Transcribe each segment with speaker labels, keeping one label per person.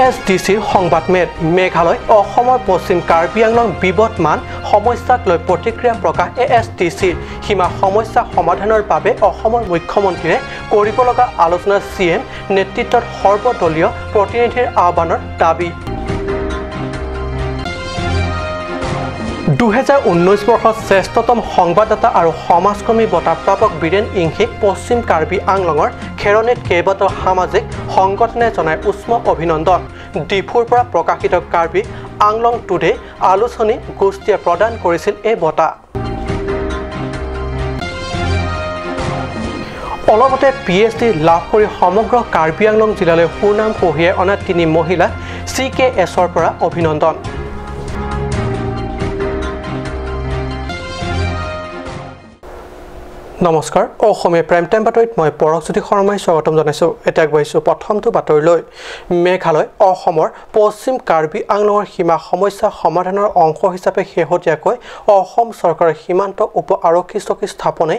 Speaker 1: S D চিৰ সংবাদমেল। মেঘালয় অসমৰ পশ্চিম কাৰ্বি আংলং বিবদমান সমস্যাক লৈ প্ৰতিক্ৰিয়া প্ৰকাশ এ এছ ডি চিৰ। সীমা সমস্যা সমাধানৰ বাবে অসমৰ মুখ্যমন্ত্ৰীয়ে কৰিব লগা আলোচনা চি এম নেতৃত্বত সৰ্বদলীয় প্ৰতিনিধিৰ আহ্বানৰ দাবী। 2019 বৰ্ষৰ শ্ৰেষ্ঠতম সংবাদদাতা আৰু সমাজকৰ্মী বঁটা প্ৰাপক বীৰেণ ইংহিক পশ্চিম কাৰ্বি আংলঙৰ খেৰণিত কেইবাটাও সামাজিক সংগঠনে জনায় উষ্ম অভিনন্দন। ডিফুৰ পৰা প্ৰকাশিত কাৰ্বি আংলং টুডে আলোচনী গোষ্ঠীয়ে প্ৰদান কৰিছিল এই বঁটা। অলপতে পি এইচ ডি লাভ কৰি সমগ্ৰ কাৰ্বি আংলং জিলালৈ সুনাম কঢ়িয়াই অনা তিনি মহিলাক চি কে এছৰ পৰা অভিনন্দন। নমস্কাৰ, অসমীয়া প্ৰাইম টাইম বাতৰিত মই পৰশজ্যোতি শৰ্মাই স্বাগতম জনাইছোঁ। এতিয়া আগবাঢ়িছোঁ প্ৰথমটো বাতৰিলৈ। মেঘালয় অসমৰ পশ্চিম কাৰ্বি আংলঙৰ সীমা সমস্যা সমাধানৰ অংশ হিচাপে শেহতীয়াকৈ অসম চৰকাৰৰ সীমান্ত উপ আৰক্ষী চকী স্থাপনে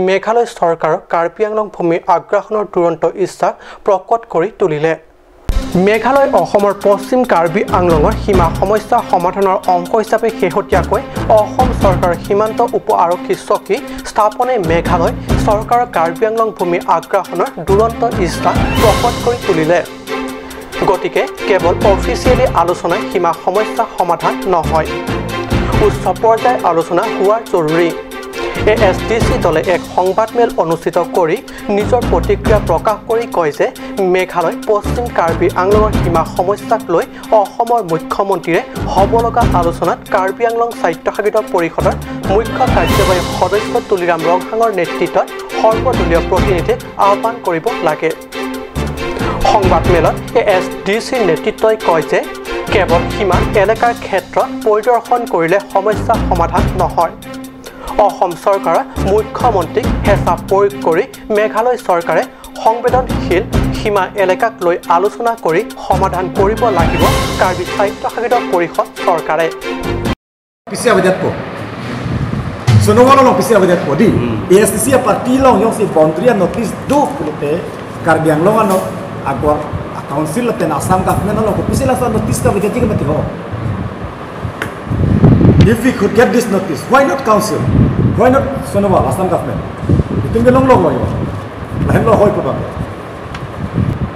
Speaker 1: মেঘালয় চৰকাৰৰ কাৰ্বি আংলং ভূমি আগ্ৰাসনৰ দুৰন্ত ইচ্ছাক প্ৰকট কৰি তুলিলে। মেঘালয় অসমৰ পশ্চিম কাৰ্বি আংলঙৰ সীমা সমস্যা সমাধানৰ অংশ হিচাপে শেহতীয়াকৈ অসম চৰকাৰৰ সীমান্ত উপ আৰক্ষী চকী স্থাপনে মেঘালয় চৰকাৰৰ কাৰ্বি আংলং ভূমি আগ্ৰাসনৰ দুৰন্ত ইচ্ছা প্ৰকট কৰি তুলিলে। গতিকে কেৱল অফিচিয়েলি আলোচনাই সীমা সমস্যা সমাধান নহয়, উচ্চ পৰ্যায়ৰ আলোচনা হোৱা জৰুৰী। এ এছ ডি চি দলে এক সংবাদমেল অনুষ্ঠিত কৰি নিজৰ প্ৰতিক্ৰিয়া প্ৰকাশ কৰি কয় যে মেঘালয় পশ্চিম কাৰ্বি আংলঙৰ সীমা সমস্যাক লৈ অসমৰ মুখ্যমন্ত্ৰীয়ে হ'ব লগা আলোচনাত কাৰ্বি আংলং স্বায়ত্তশাসিত পৰিষদৰ মুখ্য কাৰ্যবাহী সদস্য তুলিৰাম ৰংহাঙৰ নেতৃত্বত সৰ্বদলীয় প্ৰতিনিধিক আহ্বান কৰিব লাগে। সংবাদমেলত এ এছ ডি চিৰ নেতৃত্বই কয় যে কেৱল সীমা এলেকাৰ ক্ষেত্ৰত পৰিদৰ্শন কৰিলে সমস্যা সমাধান নহয়। অসম চৰকাৰৰ মুখ্যমন্ত্ৰীক হেঁচা প্ৰয়োগ কৰি মেঘালয় চৰকাৰে সংবেদনশীল সীমা এলেকাক লৈ আলোচনা কৰি সমাধান কৰিব লাগিব কাৰ্বি স্বায়ত্তশাসিত পৰিষদ চৰকাৰে।
Speaker 2: If we could get this notice, why not council? Why not Sonowal, Assam government?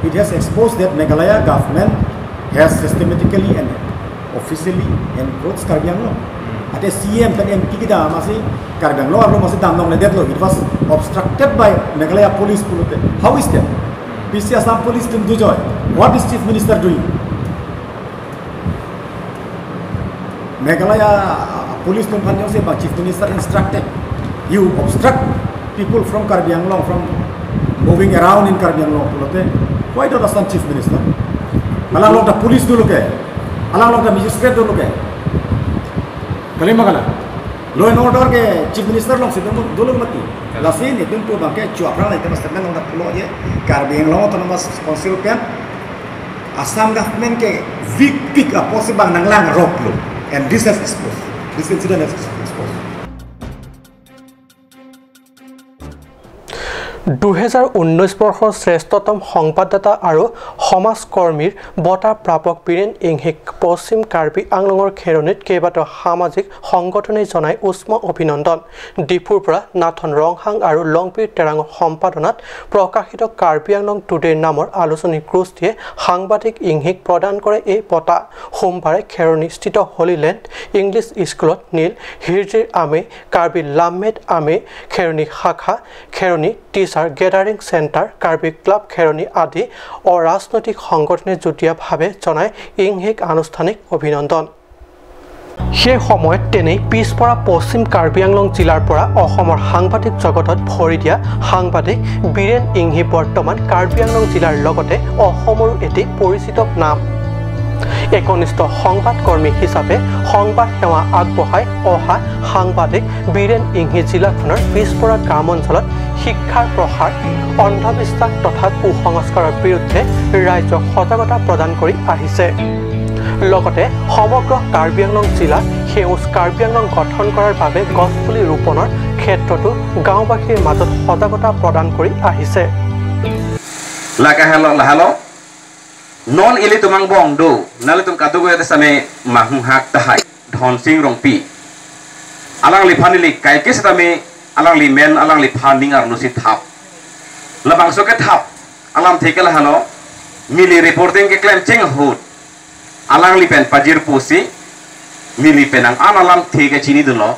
Speaker 2: It has exposed that Meghalaya government has systematically and officially encroached Karbi Anglong. At a CM and MP kita masih Karbi Anglong arlo masih dandong ledet lo. It was obstructed by Meghalaya police. How is that? PC Assam police team dujoy. What is Chief Minister doing? Meghalaya police Chief Minister instructed you obstruct people from Karbi Anglong from moving around in Karbi Anglong. Why not Assam Chief Minister? Alang long the police do look at, alang long the magistrate do look at. Kalimagala. Law and order ke Chief Minister long sidom do look mati. Lasin itu tu bangke cuapran itu statement long the pulo ye Karbi Anglong autonomous council pen Assam government ke weak pick up possible nanglang rock lo. And this has exposed, this incident has exposed.
Speaker 1: 2019 বৰ্ষৰ শ্ৰেষ্ঠতম সংবাদদাতা আৰু সমাজকৰ্মীৰ বঁটা প্ৰাপক বীৰেণ ইংহিক পশ্চিম কাৰ্বি আংলঙৰ খেৰণিত কেইবাটাও সামাজিক সংগঠনে জনাই উষ্ম অভিনন্দন। ডিফুৰ পৰা নাথন ৰংহাং আৰু লংপীৰ তেৰাঙৰ সম্পাদনাত প্ৰকাশিত কাৰ্বি আংলং টুডে নামৰ আলোচনী গোষ্ঠীয়ে সাংবাদিক ইংহিক প্ৰদান কৰে এই বঁটা। সোমবাৰে খেৰণিস্থিত হলিলেণ্ড ইংলিছ স্কুলত নীল হিৰজিৰ আমে, কাৰ্বি লামমেদ আমে, খেৰণি শাখা, Kheroni teacher gathering centre, Karbi club Kheroni আদি অৰাজনৈতিক সংগঠনে যুটীয়াভাৱে জনায় ইংহিক আনুষ্ঠানিক অভিনন্দন। সেই সময়ত তেনেই পিছপৰা পশ্চিম কাৰ্বি আংলং জিলাৰ পৰা অসমৰ সাংবাদিক জগতত ভৰি দিয়া সাংবাদিক বীৰেণ ইংহি বৰ্তমান কাৰ্বি আংলং জিলাৰ লগতে অসমৰো এটি পৰিচিত নাম। একনিষ্ঠ সংবাদকৰ্মী হিচাপে সংবাদ সেৱা আগবঢ়াই অহা সাংবাদিক বীৰেণ ইংহি জিলাখনৰ পিছপৰা গ্ৰাম অঞ্চলত শিক্ষাৰ প্ৰসাৰ, অন্ধবিশ্বাস তথা কুসংস্কাৰৰ বিৰুদ্ধে ৰাইজক সজাগতা প্ৰদান কৰি আহিছে। লগতে সমগ্ৰ কাৰ্বি আংলং জিলা সেউজ কাৰ্বি আংলং গঠন কৰাৰ বাবে গছপুলি ৰোপণৰ ক্ষেত্ৰতো গাঁওবাসীৰ মাজত সজাগতা প্ৰদান কৰি আহিছে।
Speaker 3: Non ili tumang bong do nali tum kadu go same mahung hak tahai Dhon Sing Rongpi alang li phanili kai ke same alang li men alang li phaning ar nusi thap la bangso ke thap alam thekela hano mili reporting ke claim cheng hut alang li pen pajir pusi mili penang an alam theke chini dulo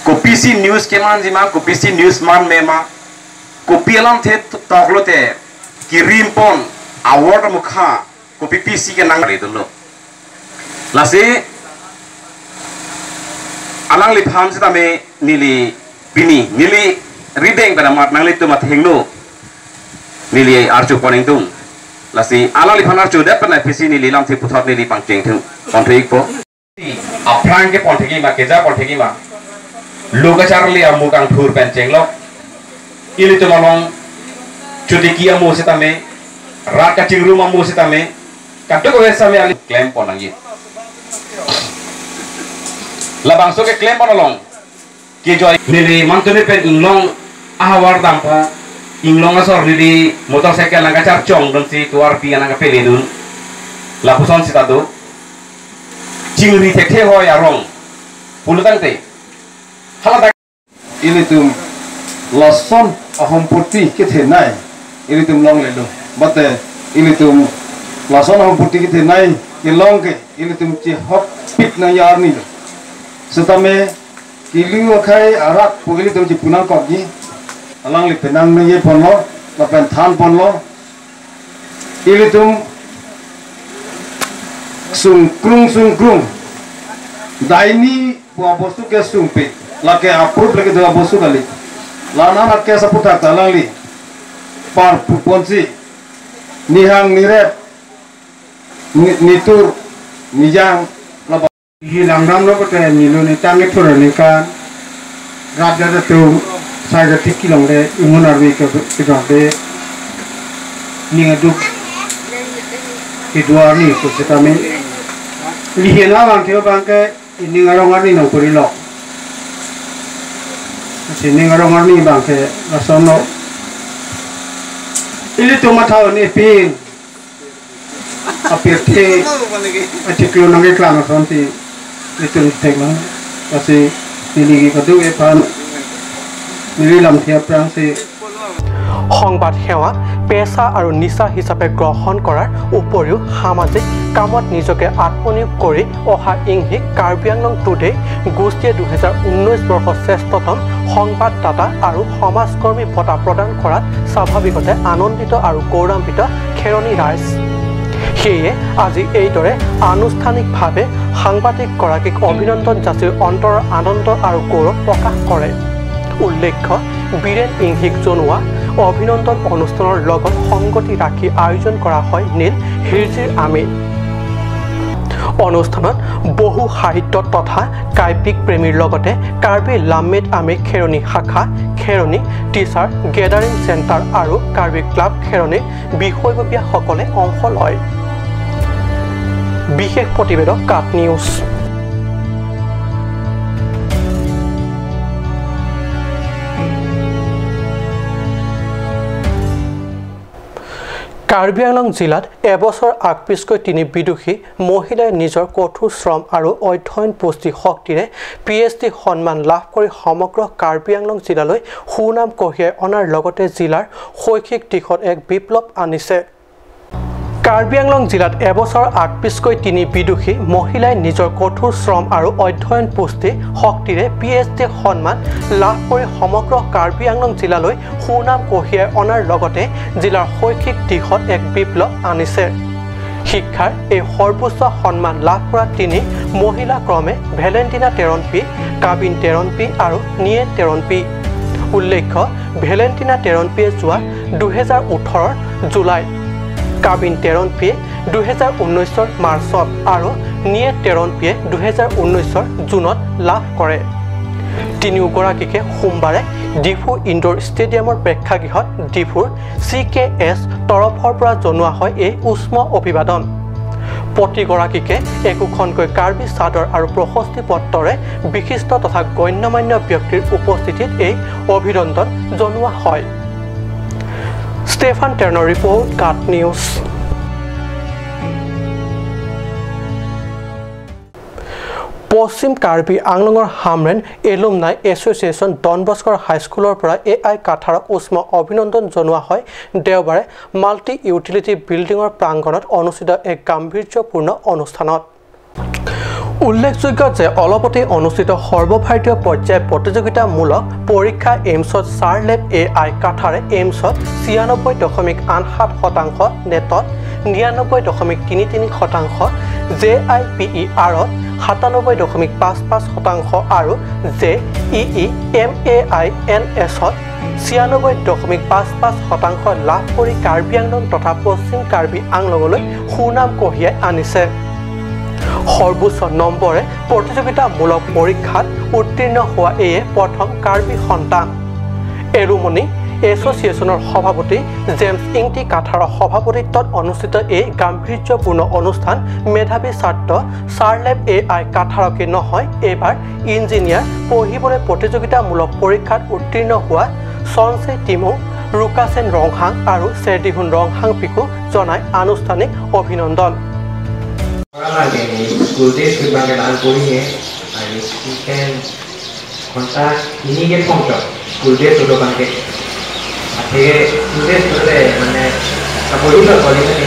Speaker 3: ko PC news ke man jima ko PC news man mema ko pi alam the toklo te ki rimpon award mukha ko PC ke nang re dulo lase alang li pham sita me nili pini nili rideng pada mat nang li tu mat hengno nili archu poning tung lasi alang li phan archu de pana PC nili lam the puthot nili pangcheng thu konthik po aplang ke ponthiki ma keja ponthiki ma logachar li amu kang thur pencheng lo ili tu malong chudiki amu sita me raka chingru amu sita me kadok we same ali claim ponangi la bangso ke claim ponolong ke joy nili mantune pen inglong ahawar dampa inglong asor nili motorcycle nang kacar chong dun si tuar pi nang pele dun la puson sita do chingri the hoy arong pulutang te hala
Speaker 4: ili tum lason ahom purti ke the nai ili tum long lelo bate ili tum lason ahom purti ke the nai ke long ke ili tum chi hok pit na yar ni setame kilu khai arak pugili tum chi punang kok gi alang li penang ne ye ponlo la pen than ponlo ili tum sung krung daini buah bostu ke sungpe lake approve lake dua bostu kali lana nak ke saputak talang li par ponsi nihang nirep nitur nijang laba
Speaker 5: hi langram lo kote nilu ni tangi thur ni ka raja da tu sai ga tikki long le imun arbi ke ke de ni ga duk ki duar ni ko sitame li hena bang thio bang ke ni ga rong arni no kuri lo ni ga rong arni bang ke asono ili tu ma thao ni pin apir the atiklo nang ke klang son ti itu tek ma asi ni gi ka du e pan ni lam thia prang se
Speaker 1: সংবাদ সেৱা পেছা আৰু নিচা হিচাপে গ্ৰহণ কৰাৰ উপৰিও সামাজিক কামত নিজকে আত্মনিয়োগ কৰি অহা ইংহিক কাৰ্বি আংলং টুডে গোষ্ঠীয়ে 2019 বৰ্ষৰ শ্ৰেষ্ঠতম সংবাদদাতা আৰু সমাজকৰ্মী বঁটা প্ৰদান কৰাত স্বাভাৱিকতে আনন্দিত আৰু গৌৰৱান্বিত খেৰণি ৰাইজ। সেয়ে আজি এইদৰে আনুষ্ঠানিকভাৱে সাংবাদিকগৰাকীক অভিনন্দন যাচি অন্তৰৰ আনন্দ আৰু গৌৰৱ প্ৰকাশ কৰে। উল্লেখ্য বীৰেণ ইংহিক জনোৱা অভিনন্দন অনুষ্ঠানৰ লগত সংগতি ৰাখি আয়োজন কৰা হয় নীল হিৰজিৰ আমি। অনুষ্ঠানত বহু সাহিত্য তথা কাব্যিক প্ৰেমীৰ লগতে কাৰ্বি লামেট আমি খেৰণি শাখা খেৰণি টিচাৰ গেডাৰিং চেণ্টাৰ আৰু কাৰ্বি ক্লাব খেৰণি বিষয়ববীয়াসকলে অংশ লয়। বিশেষ প্ৰতিবেদক কাট নিউজ। কাৰ্বি আংলং জিলাত এবছৰ আগপিছকৈ তিনি বিদুষী মহিলাই নিজৰ কঠোৰ শ্ৰম আৰু অধ্যয়ন পুষ্টি শক্তিৰে PhD সন্মান লাভ কৰি সমগ্ৰ কাৰ্বি আংলং জিলালৈ সুনাম কঢ়িয়াই অনাৰ লগতে জিলাৰ শৈক্ষিক দিশত এক বিপ্লৱ আনিছে। কাৰ্বি আংলং জিলাত এবছৰ আগপিছকৈ তিনি বিদুষী মহিলাই নিজৰ কঠোৰ শ্ৰম আৰু অধ্যয়ন পুষ্টি শক্তিৰে PhD সন্মান লাভ কৰি সমগ্ৰ কাৰ্বি আংলং জিলালৈ সুনাম কঢ়িয়াই অনাৰ লগতে জিলাৰ শৈক্ষিক দিশত এক বিপ্লৱ আনিছে। শিক্ষাৰ এই সৰ্বোচ্চ সন্মান লাভ কৰা তিনি মহিলা ক্ৰমে ভেলেণ্টিনা টেৰণপি, কাবিন টেৰণপি আৰু নিয়ে টেৰণপি। উল্লেখ্য ভেলেণ্টিনা টেৰণপিয়ে যোৱা 2018 জুলাই, কাবিন টেৰণপিয়ে 2019 মাৰ্চত আৰু নিয়ে টেৰণপিয়ে 2019 জুনত লাভ কৰে। তিনিওগৰাকীকে সোমবাৰে ডিফু ইনডোৰ ষ্টেডিয়ামৰ প্ৰেক্ষাগৃহত ডিফুৰ CKS তৰফৰ পৰা জনোৱা হয় এই উষ্ম অভিবাদন। প্ৰতিগৰাকীকে একোখনকৈ কাৰ্বি চাদৰ আৰু প্ৰশস্তি পত্ৰৰে বিশিষ্ট তথা গণ্যমান্য ব্যক্তিৰ উপস্থিতিত এই অভিনন্দন জনোৱা হয়। ষ্টেফান টেৰ্নৰ ৰিপৰ্ট, কাট নিউজ। পশ্চিম কাৰ্বি আংলঙৰ হামৰেন এলুমনাই এছ'চিয়েশ্যন ডন বস্কৰ হাইস্কুলৰ পৰা এ I কাথাৰক উষ্ম অভিনন্দন জনোৱা হয়। দেওবাৰে মাল্টি ইউটিলিটি বিল্ডিঙৰ প্ৰাংগণত অনুষ্ঠিত এক গাম্ভীৰ্যপূৰ্ণ অনুষ্ঠানত। উল্লেখযোগ্য যে অলপতে অনুষ্ঠিত সৰ্বভাৰতীয় পৰ্যায়ৰ প্ৰতিযোগিতামূলক পৰীক্ষা এইমছত চাৰলেপ এ I কাথাৰে এইমছত 96.87%, নেটত 99.33%, জে I P E আৰত 97.55% আৰু J E E M A I N এছত 96.55% লাভ কৰি কাৰ্বি আংলং তথা পশ্চিম কাৰ্বি আংলঙলৈ সুনাম কঢ়িয়াই আনিছে। সৰ্বোচ্চ নম্বৰে প্ৰতিযোগিতামূলক পৰীক্ষাত উত্তীৰ্ণ হোৱা এয়ে প্ৰথম কাৰ্বি সন্তান। এলুমনি এছ'চিয়েশ্যনৰ সভাপতি জেমছ ইংটি কাথাৰৰ সভাপতিত্বত অনুষ্ঠিত এই গাম্ভীৰ্যপূৰ্ণ অনুষ্ঠান মেধাৱী ছাত্ৰ চাৰলেপ এ I কাথাৰকে নহয়, এইবাৰ ইঞ্জিনিয়াৰ পঢ়িবলৈ প্ৰতিযোগিতামূলক পৰীক্ষাত উত্তীৰ্ণ হোৱা সঞ্চয় টিমু, ৰুকাচেন ৰংহাং আৰু চেৰদিহুন ৰংহাং পিকু জনাই আনুষ্ঠানিক অভিনন্দন।
Speaker 6: মানে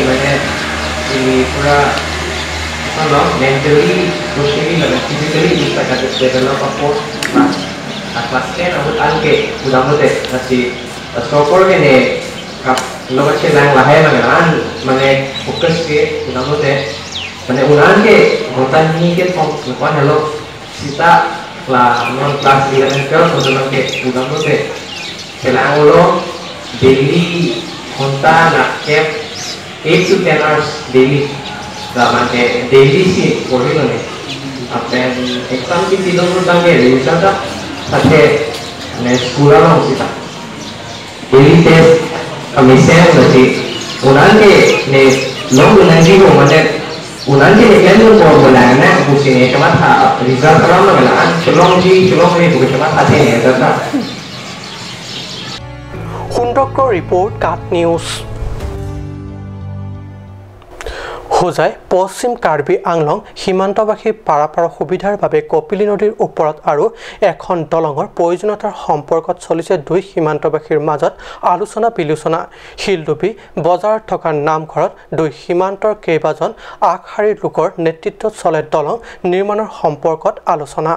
Speaker 6: মানে পুৰা mentally, socially, physically develop class 10 মানে ফোকাস কে মানে উনানকে ঘন্টা নিকে কোন হলো Sita non class 11 12 ke udamote selangolo daily ঘন্টা না 8 to 10 hours daily মানে daily C পড়িলনে আপেন exam কি দিলন দাঙ্গে রিভিশন সাথে মানে স্কুলানো সীতা daily test commission আছে উনানকে নে লং উনানকে মানে unanti ni kan ko bolana busine cuma tha result karam na gala chlong ji chlong ni bu cuma tha the ne tata
Speaker 1: Sundar report Kat news. Hojai পশ্চিম কাৰ্বি আংলং সীমান্তবাসী পাৰাপাৰৰ সুবিধাৰ বাবে কপিলী নদীৰ ওপৰত আৰু এখন দলঙৰ প্ৰয়োজনীয়তাৰ সম্পৰ্কত চলিছে দুই সীমান্তবাসীৰ মাজত আলোচনা বিলোচনা। শিলডুবি বজাৰত থকা নামঘৰত দুই সীমান্তৰ কেইবাজন আগশাৰীৰ লোকৰ নেতৃত্বত চলে দলং নিৰ্মাণৰ সম্পৰ্কত আলোচনা।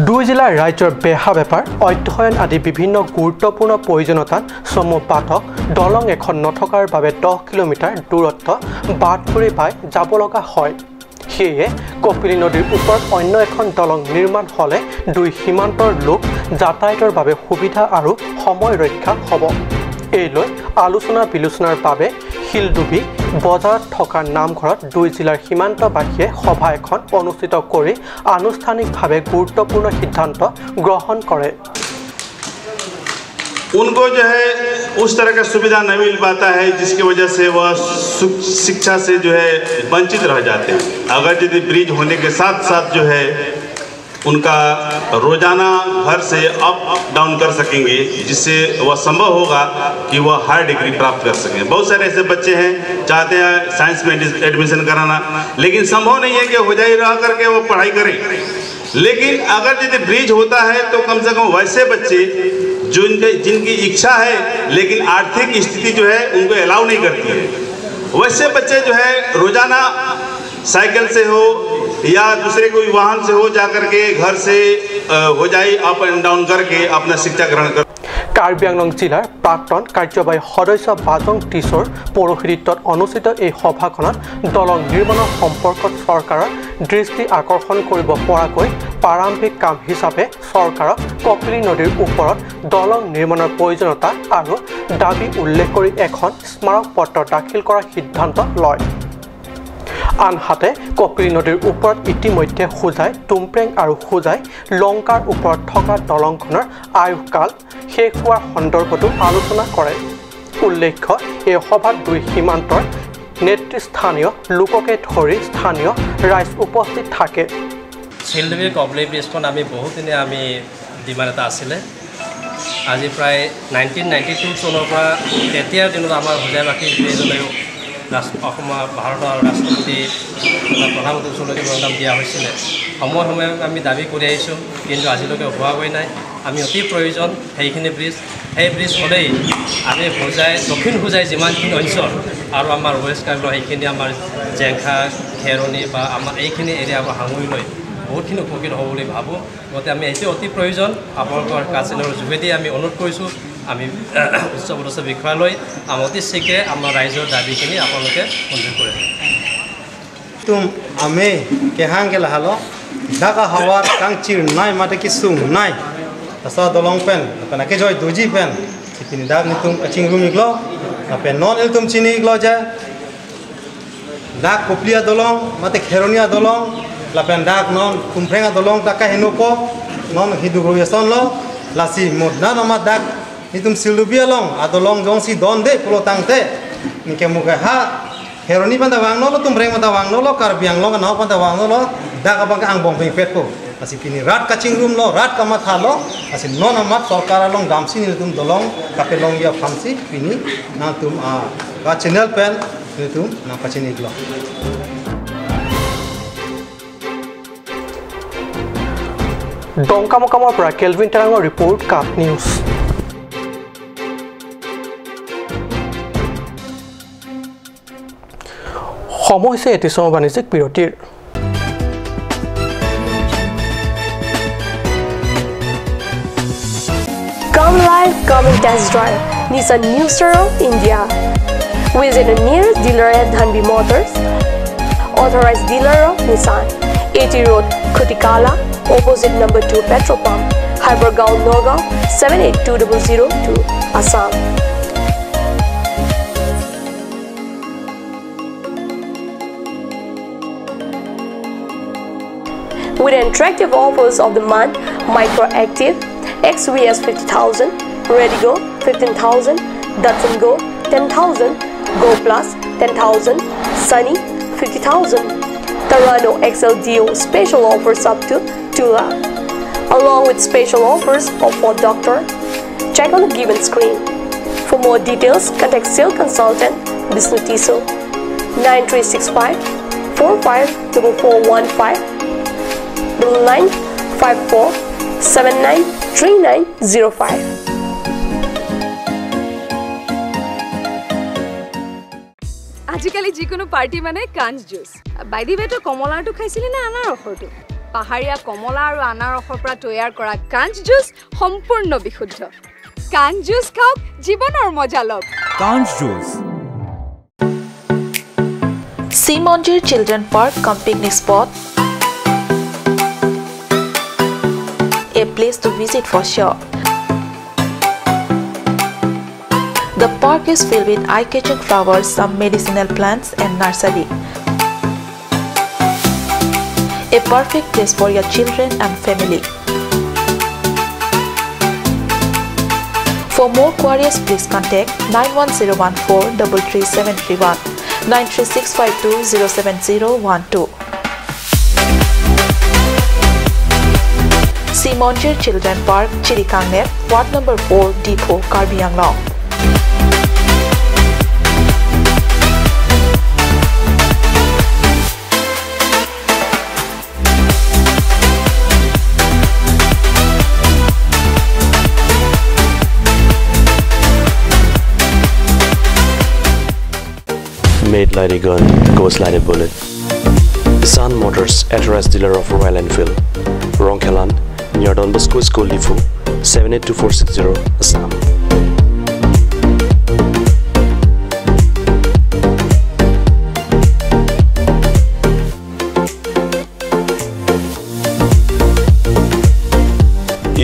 Speaker 1: দুই জিলাৰ ৰাজ্যৰ বেহা বেপাৰ, অধ্যয়ন আদি বিভিন্ন গুৰুত্বপূৰ্ণ প্ৰয়োজনীয়তাত চমু পাঠক দলং এখন নথকাৰ বাবে 10 কিলোমিটাৰ দূৰত্ব বাট কৰি পাই যাব লগা হয়। সেয়ে কপিলী নদীৰ ওপৰত অন্য এখন দলং নিৰ্মাণ হ'লে দুই সীমান্তৰ লোক যাতায়াতৰ বাবে সুবিধা আৰু সময় ৰক্ষা হ'ব। এই লৈ আলোচনা বিলোচনাৰ বাবে শিলডুবি বজাৰত থকা নামঘৰত দুই জিলাৰ সীমান্তবাসীয়ে সভা এখন অনুষ্ঠিত কৰি আনুষ্ঠানিকভাৱে গুৰুত্বপূৰ্ণ সিদ্ধান্ত গ্ৰহণ কৰে।
Speaker 7: उनको जो है उस तरह का सुविधा नहीं मिल पाता है, जिसकी वजह से वह शिक्षा से जो है वंचित रह जाते हैं। अगर यदि ब्रिज होने के साथ साथ जो है उनका रोज़ाना घर से अप डाउन कर सकेंगे, जिससे वह संभव होगा कि वह हायर डिग्री प्राप्त कर सकें। बहुत सारे ऐसे बच्चे हैं चाहते हैं साइंस में एडमिशन कराना, लेकिन संभव नहीं है कि हो जाए रह करके वो पढ़ाई करें। लेकिन अगर यदि ब्रिज होता है तो कम से कम वैसे बच्चे जो इनके जिनकी इच्छा है लेकिन आर्थिक स्थिति जो है उनको अलाउ नहीं करती है, वैसे बच्चे जो है रोज़ाना साइकिल से हो या दूसरे कोई वाहन से हो जा करके घर से हो जाए अप एंड डाउन करके अपना शिक्षा ग्रहण कर।
Speaker 1: কাৰ্বি আংলং জিলাৰ প্ৰাক্তন কাৰ্যবাহী সদস্য বাজং টিছৰ পৌৰোহিত্যত অনুষ্ঠিত এই সভাখনত দলং নিৰ্মাণৰ সম্পৰ্কত চৰকাৰৰ দৃষ্টি আকৰ্ষণ কৰিব পৰাকৈ প্ৰাৰম্ভিক কাম হিচাপে চৰকাৰক কপিলী নদীৰ ওপৰত দলং নিৰ্মাণৰ প্ৰয়োজনীয়তা আৰু দাবী উল্লেখ কৰি এখন স্মাৰক পত্ৰ দাখিল কৰাৰ সিদ্ধান্ত লয়। আনহাতে কপিলী নদীৰ ওপৰত ইতিমধ্যে হোজাই টুমপ্ৰেং আৰু হোজাই লংকাৰ ওপৰত থকা দলংখনৰ আয়ুসকাল শেষ হোৱাৰ সন্দৰ্ভতো আলোচনা কৰে। উল্লেখ্য এই সভাত দুই সীমান্তৰ নেতৃস্থানীয় লোককে ধৰি স্থানীয় ৰাইজ উপস্থিত থাকে।
Speaker 8: শিলডুবি কপিলী ব্ৰিজখন আমি বহুদিনে আমি ডিমাণ্ড এটা আছিলে। আজি প্ৰায় 1992 চনৰ পৰা তেতিয়াৰ দিনত আমাৰ হোজাইবাসী যিজনেও অসমৰ ভাৰতৰ ৰাষ্ট্ৰপতি তথা প্ৰধানমন্ত্ৰীৰ ওচৰলৈকে মেমৰেণ্ডাম দিয়া হৈছিলে। সময়ে সময়ে আমি দাবী কৰি আহিছোঁ, কিন্তু আজিলৈকে হোৱাগৈ নাই। আমি অতি প্ৰয়োজন সেইখিনি ব্ৰিজ, সেই ব্ৰিজ হ'লেই আমি হোজাই, দক্ষিণ হোজাই যিমানখিনি অঞ্চল আৰু আমাৰ ৱেষ্ট কাৰ্বি সেইখিনি আমাৰ জেংখা, খেৰণি বা আমাৰ এইখিনি এৰিয়া সামৰি লৈ বহুতখিনি উপকৃত হ'ব বুলি ভাবোঁ। গতিকে আমি এইটো অতি প্ৰয়োজন। আপোনালোকৰ কাজিনৰ যোগেদি আমি অনুৰোধ কৰিছোঁ, আমি উচ্চ পদস্থ বিষয়ালৈ আমি অতি শীঘ্ৰে আমাৰ ৰাইজৰ দাবীখিনি আপোনালোকে মঞ্জুৰ কৰে।
Speaker 5: তুম আমি কেহাং কে লাহালো ঢাকা হাওয়ার কাংচির নাই মাতে কিছু নাই তাছা দলং পেন পেনাকে জয় দুজি পেন চিপিনি দাগ নিতুম কাচিং রুম ইগলো পেন নন এল তুম চিনি ইগলো যায় ডাক কপলিয়া দলং মাতে খেরনিয়া দলং লাপেন ডাক নন কুমফ্রেঙা দলং টাকা হেনুপ নন হিদুগ্রুয়েশন লো লাসি মোদনা নমা ডাক নিতুম সিলুবিয়া লং আদলং জংসি দন দে পুলো তাংতে নিকে মুখে হা হেরনি পান্তা ওয়াং নলো তুমফ্রেং পান্তা ওয়াং নলো কার্বি আংলং ন পান্তা ওয়াং নলো ডাক আবাং আং বংফিং Petco asi pini rat kaching room lo rat kama thalo asi non amat sarkar along damsi ni tum dolong kapelong ya phamsi pini na tum a ka channel pen ni tum na kachini glo
Speaker 1: ডংকামকামৰ পৰা kelvin টেৰাঙৰ report, cup news. সময় হৈছে এটি চমু বাণিজ্যিক বিৰতিৰ।
Speaker 9: Come live, come and test drive Nissan New Star of India. Visit the nearest dealer at Dhanbi Motors, authorized dealer of Nissan, AT Road, Khutikala, opposite number 2 petrol pump, Hydergaon, Nagaon, 782002, Assam. With attractive offers of the month, Micro Active, XVS 50,000, Redigo 15,000, Datsun Go 10,000, Go Plus 10,000, Sunny 50,000, Tarano XLDO special offers up to 2 lakh, along with special offers of Ford Doctor. Check on the given screen. For more details, contact sales consultant Bishnu Tiso 9365 454415 9954 793905.
Speaker 10: আজিকালি যিকোনো party মানে কাঞ্চ juice. By the ৱে, তই কমলাৰটো খাইছিলি নে আনাৰসৰটো? পাহাৰীয়া কমলা আৰু আনাৰসৰ পৰা তৈয়াৰ কৰা কাঞ্চ জুচ সম্পূৰ্ণ বিশুদ্ধ। কাঞ্চ জুচ খাওক, জীৱনৰ মজা লওক।
Speaker 11: কাঞ্চ juice.
Speaker 12: Simonjir Children Park cum picnic spot, a place to visit for sure. The park is filled with eye-catching flowers, some medicinal plants and nursery. A perfect place for your children and family. For more queries, please contact 91014 33731, 93652 07012. Simonjir Children Park, Chirikangnep, Ward Number 4, Depot, Karbi Anglong.
Speaker 13: Made like a gun, goes like a bullet. Nissan Motors, authorized dealer of Royal Enfield, Rongkhelan, near Don Bosco School, Diphu, 782460, Assam.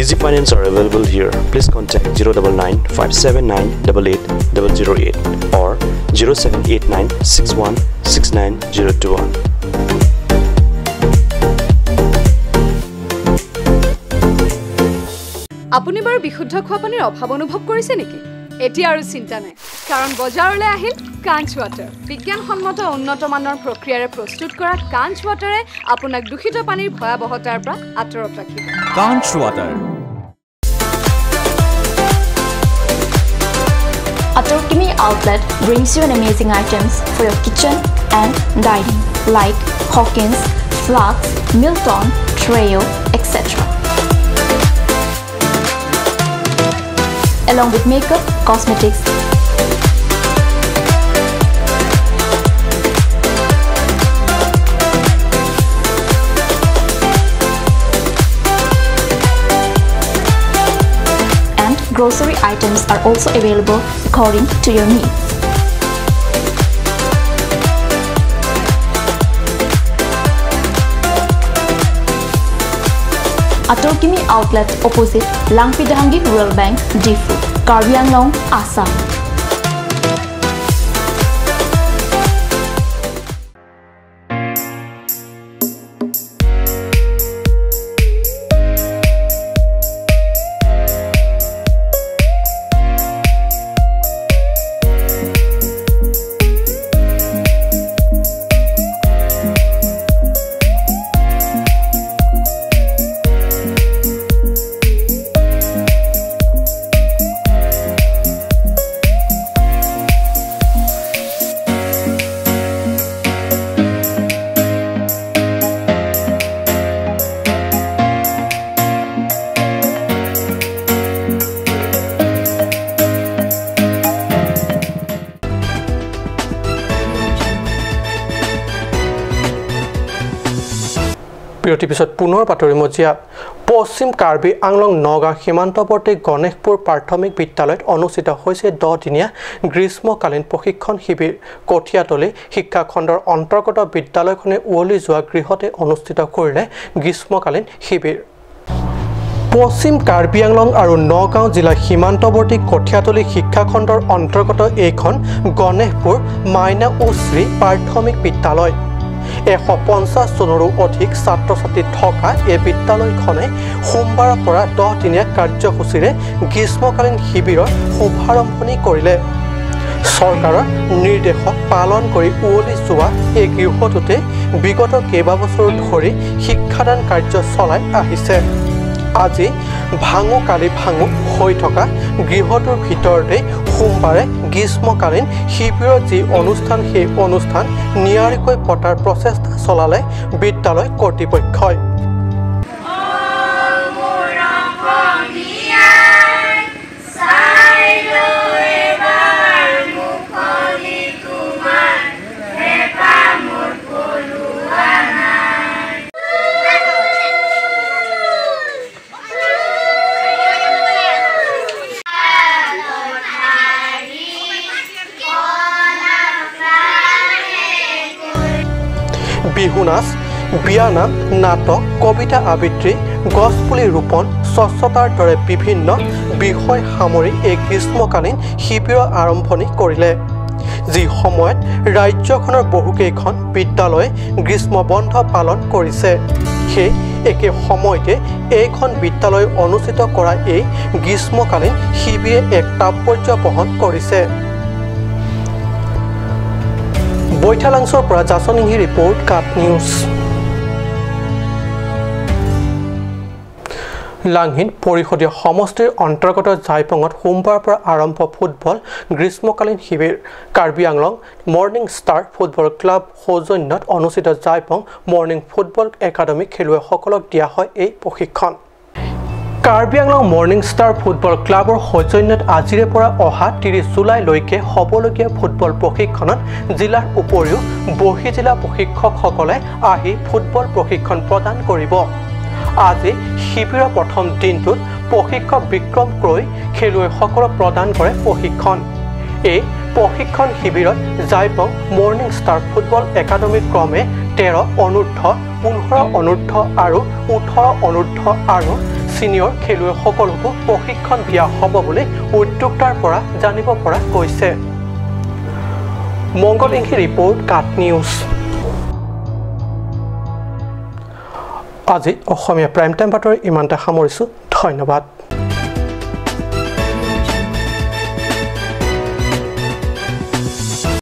Speaker 13: Easy finance are available here. Please contact 099 579 88 008 or 0789 61 69021.
Speaker 10: আপুনি বাৰু বিশুদ্ধ খোৱা পানীৰ অভাৱ অনুভৱ কৰিছে নেকি? এতিয়া আৰু চিন্তা নাই, কাৰণ বজাৰলৈ আহিল কাঞ্চ ৱাটাৰ। বিজ্ঞানসন্মত উন্নত মানৰ প্ৰক্ৰিয়াৰে প্ৰস্তুত কৰা কাঞ্চ ৱাটাৰে আপোনাক দূষিত পানীৰ ভয়াৱহতাৰ পৰা আঁতৰত ৰাখিব।
Speaker 11: কাঞ্চ water.
Speaker 14: Atur kimi outlet brings you an amazing items for your kitchen and dining like Hawkins, Flux, Milton, Treo, etc. Along with makeup, cosmetics, and grocery items are also available according to your needs. Atorkimi outlet opposite Langpidahangi Rural Bank, Diphu, Karbi Anglong, Assam.
Speaker 1: বিৰতিৰ পিছত পুনৰ বাতৰি মজিয়াত পশ্চিম কাৰ্বি আংলং নগাঁও সীমান্তৱৰ্তী গণেশপুৰ প্ৰাথমিক বিদ্যালয়ত অনুষ্ঠিত হৈছে 10 দিনীয়া গ্ৰীষ্মকালীন প্ৰশিক্ষণ শিবিৰ। কঠীয়াতলী শিক্ষাখণ্ডৰ অন্তৰ্গত বিদ্যালয়খনে উৱলি যোৱা গৃহতে অনুষ্ঠিত কৰিলে গ্ৰীষ্মকালীন শিবিৰ। পশ্চিম কাৰ্বি আংলং আৰু নগাঁও জিলাৰ সীমান্তৱৰ্তী কঠীয়াতলী শিক্ষাখণ্ডৰ অন্তৰ্গত এইখন গণেশপুৰ মাইনা উশ্ৰী প্ৰাথমিক বিদ্যালয়। 150 জনৰো অধিক ছাত্ৰ ছাত্ৰী থকা এই বিদ্যালয়খনে সোমবাৰৰ পৰা 10 দিনীয়া কাৰ্যসূচীৰে গ্ৰীষ্মকালীন শিবিৰৰ শুভাৰম্ভণি কৰিলে। চৰকাৰৰ নিৰ্দেশক পালন কৰি উৱলি যোৱা এই গৃহটোতে বিগত কেইবাবছৰ ধৰি শিক্ষাদান কাৰ্য চলাই আহিছে। আজি ভাঙো কালি ভাঙো হৈ থকা গৃহটোৰ ভিতৰতে সোমবাৰে গ্ৰীষ্মকালীন শিবিৰৰ যি অনুষ্ঠান, সেই অনুষ্ঠান নিয়াৰিকৈ পতাৰ প্ৰচেষ্টা চলালে বিদ্যালয় কৰ্তৃপক্ষই। বিহু নাচ, বিয়ানাম, নাটক, কবিতা আবৃত্তি, গছপুলি ৰোপণ, স্বচ্ছতাৰ দৰে বিভিন্ন বিষয় সামৰি এই গ্ৰীষ্মকালীন শিবিৰৰ আৰম্ভণি কৰিলে। যি সময়ত ৰাজ্যখনৰ বহুকেইখন বিদ্যালয়ে গ্ৰীষ্ম বন্ধ পালন কৰিছে, সেই একে সময়তে এইখন বিদ্যালয় অনুষ্ঠিত কৰা এই গ্ৰীষ্মকালীন শিবিৰে এক তাৎপৰ্য বহন কৰিছে। বৈঠালাংছৰ পৰা জাচনিংহি ৰিপৰ্ট, কাট নিউজ। লাংহিন পৰিষদীয় সমষ্টিৰ অন্তৰ্গত জাইপঙত সোমবাৰৰ পৰা আৰম্ভ ফুটবল গ্ৰীষ্মকালীন শিবিৰ। Karbi Anglong morning star football club সৌজন্যত অনুষ্ঠিত জাইপং মৰ্ণিং ফুটবল একাডেমী খেলুৱৈসকলক দিয়া হয় এই প্ৰশিক্ষণ। Karbi Anglong morning star football ক্লাবৰ সৌজন্যত আজিৰে পৰা অহা 30 জুলাইলৈকে হ'বলগীয়া ফুটবল প্ৰশিক্ষণত জিলাৰ উপৰিও বহি জিলা প্ৰশিক্ষকসকলে আহি ফুটবল প্ৰশিক্ষণ প্ৰদান কৰিব। আজি শিবিৰৰ প্ৰথম দিনটোত প্ৰশিক্ষক বিক্ৰম ক্ৰয় খেলুৱৈসকলক প্ৰদান কৰে প্ৰশিক্ষণ। এই প্ৰশিক্ষণ শিবিৰত জাইপং মৰ্ণিং ষ্টাৰ ফুটবল একাডেমীৰ ক্ৰমে 13 অনুৰ্ধ, 15 অনুৰ্ধ আৰু 18 অনুৰ্ধ আৰু ছিনিয়ৰ খেলুৱৈসকলকো প্ৰশিক্ষণ দিয়া হ'ব বুলি উদ্যোক্তাৰ পৰা জানিব পৰা গৈছে। মংগল ইংহি ৰিপৰ্ট, কাট নিউজ। আজি অসমীয়া প্ৰাইম টাইম বাতৰি ইমানতে সামৰিছোঁ। ধন্যবাদ।